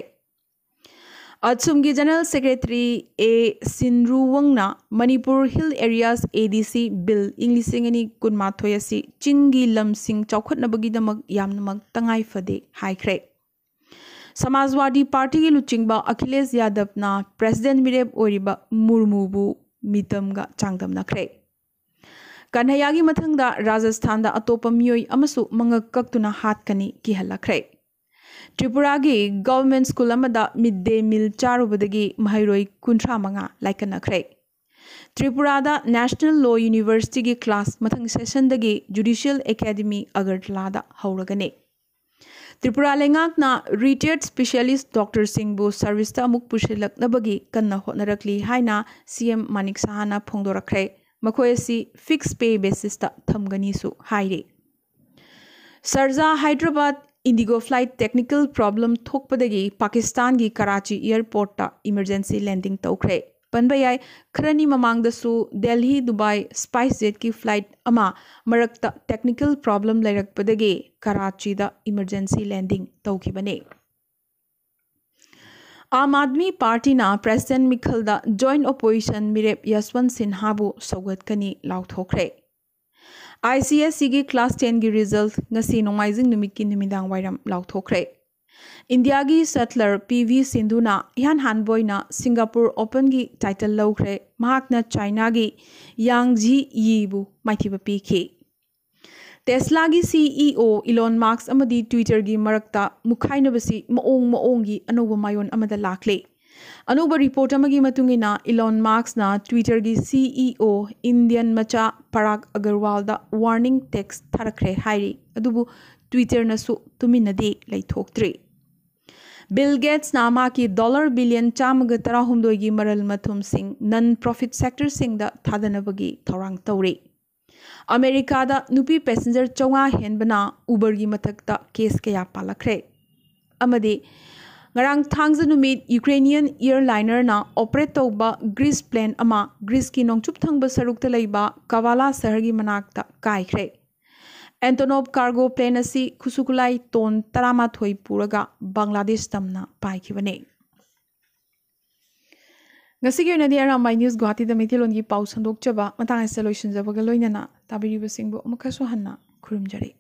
ꯑꯁꯨꯝꯒꯤ ꯖꯦꯅꯔꯦꯜ ꯁꯦꯀ꯭ꯔꯦꯇꯔꯤ ꯑꯦ ꯁꯤꯟꯔꯨꯋꯪꯅ Manipur hill areas ADC bill ꯏꯪ ꯂꯤꯁꯤꯡ ꯑꯅꯤ ꯀꯨꯟꯃꯥꯊꯣꯏ ꯑꯁꯤ ꯆꯤꯡꯒꯤ ꯂꯝꯁꯤꯡ ꯆꯥꯎꯈꯠꯅꯕꯒꯤꯗꯃꯛ ꯌꯥꯝꯅꯃꯛ ꯇꯉꯥꯏ ꯐꯗꯦ ꯍꯥꯏꯈ꯭ꯔꯦ꯫ ꯁꯃꯥꯖꯋꯥꯗꯤ ꯄꯥꯔꯇꯤꯒꯤ ꯂꯨꯆꯤꯡꯕ ꯑꯈꯤꯂꯦꯁ ꯌꯥꯗꯕꯅ ꯄ꯭ꯔꯦꯁꯤꯗꯦꯟꯠ ꯃꯤꯔꯦꯞ ꯑꯣꯏꯔꯤꯕ ꯃꯨꯔꯃꯨꯕꯨ ꯃꯤꯇꯝꯒ ꯆꯥꯡꯗꯝꯅꯈ꯭ꯔꯦ꯫ ꯀꯟꯍꯩꯌꯥꯒꯤ ꯃꯊꯪꯗ ꯔꯥꯖꯁꯊꯥꯟꯗ ꯑꯇꯣꯞꯄ ꯃꯤꯑꯣꯏ ꯑꯃꯁꯨ ꯃꯉꯛ ꯀꯛꯇꯨꯅ ꯍꯥꯠꯀꯅꯤ ꯀꯤꯍꯜꯂꯛꯈ꯭ꯔꯦ꯫ ꯇ꯭ꯔꯤꯄꯨꯔꯥꯒꯤ ꯒꯚꯔꯟꯃꯦꯟꯠ ꯁ꯭ꯀꯨꯜ ꯑꯃꯗ ꯃꯤꯗ ꯗꯦ ꯃꯤꯜ ꯆꯥꯔꯨꯕꯗꯒꯤ ꯃꯍꯩꯔꯣꯏ ꯀꯨꯟꯊ꯭ꯔꯥ ꯃꯉꯥ ꯂꯥꯏꯀꯠꯅꯈ꯭ꯔꯦ꯫ ꯇ꯭ꯔꯤꯄꯨꯔꯥꯗ ꯅꯦꯁꯅꯦꯜ ꯂꯣ ꯌꯨꯅꯤꯚꯔꯁꯤꯇꯤꯒꯤ ꯀ꯭ꯂꯥꯁ ꯃꯊꯪ ꯁꯦꯁꯟꯗꯒꯤ ꯖꯨꯗꯤꯁꯤꯌꯦꯜ ꯑꯦꯀꯥꯗꯃꯤ ꯑꯒꯔꯇꯂꯥꯗ ꯍꯧꯔꯒꯅꯤ꯫ ꯇ꯭ꯔꯤꯄꯨꯔꯥ ꯂꯩꯉꯥꯛꯅ ꯔꯤꯇꯥꯌꯔꯗ ꯁ꯭ꯄꯦꯁꯤꯌꯦꯂꯤꯁꯠ ꯗꯣꯛꯇꯔꯁꯤꯡꯕꯨ ꯁꯔꯚꯤꯁꯇ ꯑꯃꯨꯛ ꯄꯨꯁꯤꯜꯂꯛꯅꯕꯒꯤ ꯀꯟꯅ ꯍꯣꯠꯅꯔꯛꯂꯤ ꯍꯥꯏꯅ CM ꯃꯥꯅꯤꯛ ꯁꯍꯥꯅ ꯐꯣꯡꯗꯣꯔꯛꯈ꯭ꯔꯦ꯫ ꯃꯈꯣꯏ ꯑꯁꯤ ꯐꯤꯛꯁ ꯄꯦ ꯕꯦꯁꯤꯁꯇ ꯊꯝꯒꯅꯤꯁꯨ ꯍꯥꯏꯔꯤ꯫ ꯁꯔꯖꯥ Hyderabad IndiGo flight technical problem ꯊꯣꯛꯄꯗꯒꯤ ꯄꯥꯀꯤꯁꯇꯥꯟꯒꯤ ꯀꯔꯥꯆꯤ ꯑꯦꯌꯔꯄꯣꯔꯠꯇ ꯏꯃꯔꯖꯦꯟꯁꯤ ꯂꯦꯟꯗꯤꯡ ꯇꯧꯈ꯭ꯔꯦ꯫ ꯄꯟꯕ ꯌꯥꯏ, ꯈꯔꯅꯤ ꯃꯃꯥꯡꯗꯁꯨ ꯗꯦꯜꯍꯤ ꯗꯨꯕꯥꯏ ꯁ꯭ꯄꯥꯏꯁ ꯖꯦꯠꯀꯤ ꯐ꯭ꯂꯥꯏꯠ ꯑꯃ ꯃꯔꯛꯇ ꯇꯦꯛꯅꯤꯀꯦꯜ ꯄ꯭ꯔꯣꯕ꯭ꯂꯦꯝ ꯂꯩꯔꯛꯄꯗꯒꯤ ꯀꯔꯥꯆꯤꯗ ꯏꯃꯔꯖꯦꯟꯁꯤ ꯂꯦꯟꯗꯤꯡ ꯇꯧꯈꯤꯕꯅꯤ꯫ Aam Aadmi ꯄꯥꯔꯇꯤꯅ president ꯃꯤꯈꯜꯗ joint opposition ꯃꯤꯔꯦꯞ ꯌꯁꯋꯟꯠ ꯁꯤꯟꯍꯥꯕꯨ ꯁꯧꯒꯠꯀꯅꯤ ꯂꯥꯎꯊꯣꯛꯈ꯭ꯔꯦ꯫ ICSEꯒꯤ ꯀ꯭ꯂꯥꯁ ꯇꯦꯟꯒꯤ ꯔꯤꯖꯜꯠ ꯉꯁꯤ ꯅꯣꯡꯃꯥꯏꯖꯤꯡ ꯅꯨꯃꯤꯠꯀꯤ ꯅꯨꯃꯤꯗꯥꯡ ꯋꯥꯏꯔꯝ ꯂꯥꯎꯊꯣꯛꯈ꯭ꯔꯦ꯫ ꯏꯟꯗꯤꯌꯥꯒꯤ ꯁꯦꯇꯂꯔ ꯄꯤ ꯚꯤ ꯁꯤꯟꯙꯨꯅ ꯏꯍꯥꯟ ꯍꯥꯟꯕ ꯑꯣꯏꯅ ꯁꯤꯡꯒꯥꯄꯨꯔ ꯑꯣꯄꯟꯒꯤ ꯇꯥꯏꯇꯜ ꯂꯧꯈ꯭ꯔꯦ꯫ ꯃꯍꯥꯛꯅ ꯆꯥꯏꯅꯥꯒꯤ ꯌꯥꯡ ꯖꯤ ꯌꯤꯕꯨ ꯃꯥꯏꯊꯤꯕ ꯄꯤꯈꯤ꯫ ꯇꯦꯁꯂꯥꯒꯤ ꯁꯤꯏꯑꯣ ꯏꯂꯣꯟ ꯃꯥꯛꯁ ꯑꯃꯗꯤ ꯇ꯭ꯋꯤꯇꯔꯒꯤ ꯃꯔꯛꯇ ꯃꯨꯛꯈꯥꯏꯅꯕꯁꯤ ꯃꯑꯣꯡ ꯃꯑꯣꯡꯒꯤ ꯑꯅꯧꯕ ꯃꯥꯏꯑꯣꯟ ꯑꯃꯗ ꯂꯥꯛꯂꯦ꯫ ꯑꯅꯧꯕ ꯔꯤꯄꯣꯔꯠ ꯑꯃꯒꯤ ꯃꯇꯨꯡ ꯏꯟꯅ, ꯏꯂꯣꯟ ꯃꯥꯛꯁꯅ ꯇ꯭ꯋꯤꯇꯔꯒꯤ ꯁꯤꯏꯑꯣ ꯏꯟꯗꯤꯌꯟ ꯃꯆꯥ ꯄꯔꯥꯒ ꯑꯒꯔꯋꯥꯜꯗ ꯋꯥꯔꯅꯤꯡ ꯇꯦꯛꯁ ꯊꯥꯔꯛꯈ꯭ꯔꯦ ꯍꯥꯏꯔꯤ꯫ ꯑꯗꯨꯕꯨ ꯇ꯭ꯋꯤꯇꯔꯅꯁꯨ ꯇꯨꯃꯤꯟꯅꯗꯤ ꯂꯩꯊꯣꯛꯇ꯭ꯔꯤ꯫ ꯕꯤꯜ ꯒꯦꯠꯁꯅ ꯃꯍꯥꯛꯀꯤ ꯗꯣꯂꯔ ꯕꯤꯂꯤꯌꯟ ꯆꯥꯝꯃꯒ ꯇꯔꯥꯍꯨꯝꯗꯣꯏꯒꯤ ꯃꯔꯜ ꯃꯊꯨꯝꯁꯤꯡ ꯅꯟ ꯄ꯭ꯔꯣꯐꯤꯠ ꯁꯦꯛꯇꯔꯁꯤꯡꯗ ꯊꯥꯗꯅꯕꯒꯤ ꯊꯧꯔꯥꯡ ꯇꯧꯔꯤ꯫ ꯑꯃꯦꯔꯤꯀꯥꯗ ꯅꯨꯄꯤ ꯄꯦꯁꯦꯟꯖꯔ ꯆꯥꯝꯃꯉꯥ ꯍꯦꯟꯕꯅ ꯎꯕꯔꯒꯤ ꯃꯊꯛꯇ ꯀꯦꯁ ꯀꯌꯥ ꯄꯥꯜꯂꯛꯈ꯭ꯔꯦ꯫ ꯑꯃꯗꯤ ꯉꯔꯥꯡ ꯊꯥꯡꯖ ꯅꯨꯃꯤꯠ ꯌꯨꯀ꯭ꯔꯦꯅꯤꯌꯟ ꯑꯦꯌꯔꯂꯥꯏꯅꯔꯅ ꯑꯣꯄꯔꯦꯠ ꯇꯧꯕ ꯒ꯭ꯔꯤꯁ ꯄ꯭ꯂꯦꯟ ꯑꯃ ꯒ꯭ꯔꯤꯁꯀꯤ ꯅꯣꯡꯆꯨꯞ ꯊꯪꯕ ꯁꯔꯨꯛꯇ ꯂꯩꯕ ꯀꯥꯕꯥꯂꯥ ꯁꯍꯔꯒꯤ ꯃꯅꯥꯛꯇ ꯀꯥꯏꯈ꯭ꯔꯦ꯫ ꯑꯦꯟꯇꯣꯅꯣꯞ ꯀꯥꯔꯒꯣ ꯄ꯭ꯂꯦꯟ ꯑꯁꯤ ꯈꯨꯠꯁꯨ ꯈꯨꯠꯂꯥꯏ ꯇꯣꯟ ꯇꯔꯥꯃꯥꯊꯣꯏ ꯄꯨꯔꯒ ꯕꯪꯒ꯭ꯂꯥꯗꯦꯁ ꯇꯝꯅ ꯄꯥꯏꯈꯤꯕꯅꯤ꯫ ꯉꯁꯤꯒꯤ ꯑꯣꯏꯅꯗꯤ ꯑꯔꯥꯝꯕꯥꯏ ꯅ꯭ꯌꯨꯁ ꯒꯨꯋꯥꯍꯥꯇꯤꯗ ꯃꯩꯇꯩꯂꯣꯟꯒꯤ ꯄꯥꯎ ꯁꯟꯗꯣꯛꯆꯕ ꯃꯇꯥꯡ ꯑꯁꯤꯗ ꯂꯣꯏꯁꯤꯟꯖꯕꯒ ꯂꯣꯏꯅꯅ ꯇꯥꯕꯤꯔꯤꯕꯁꯤꯡꯕꯨ ꯑꯃꯨꯛꯀꯁꯨ ꯍꯟꯅ ꯈꯨꯔꯨꯝꯖꯔꯤ꯫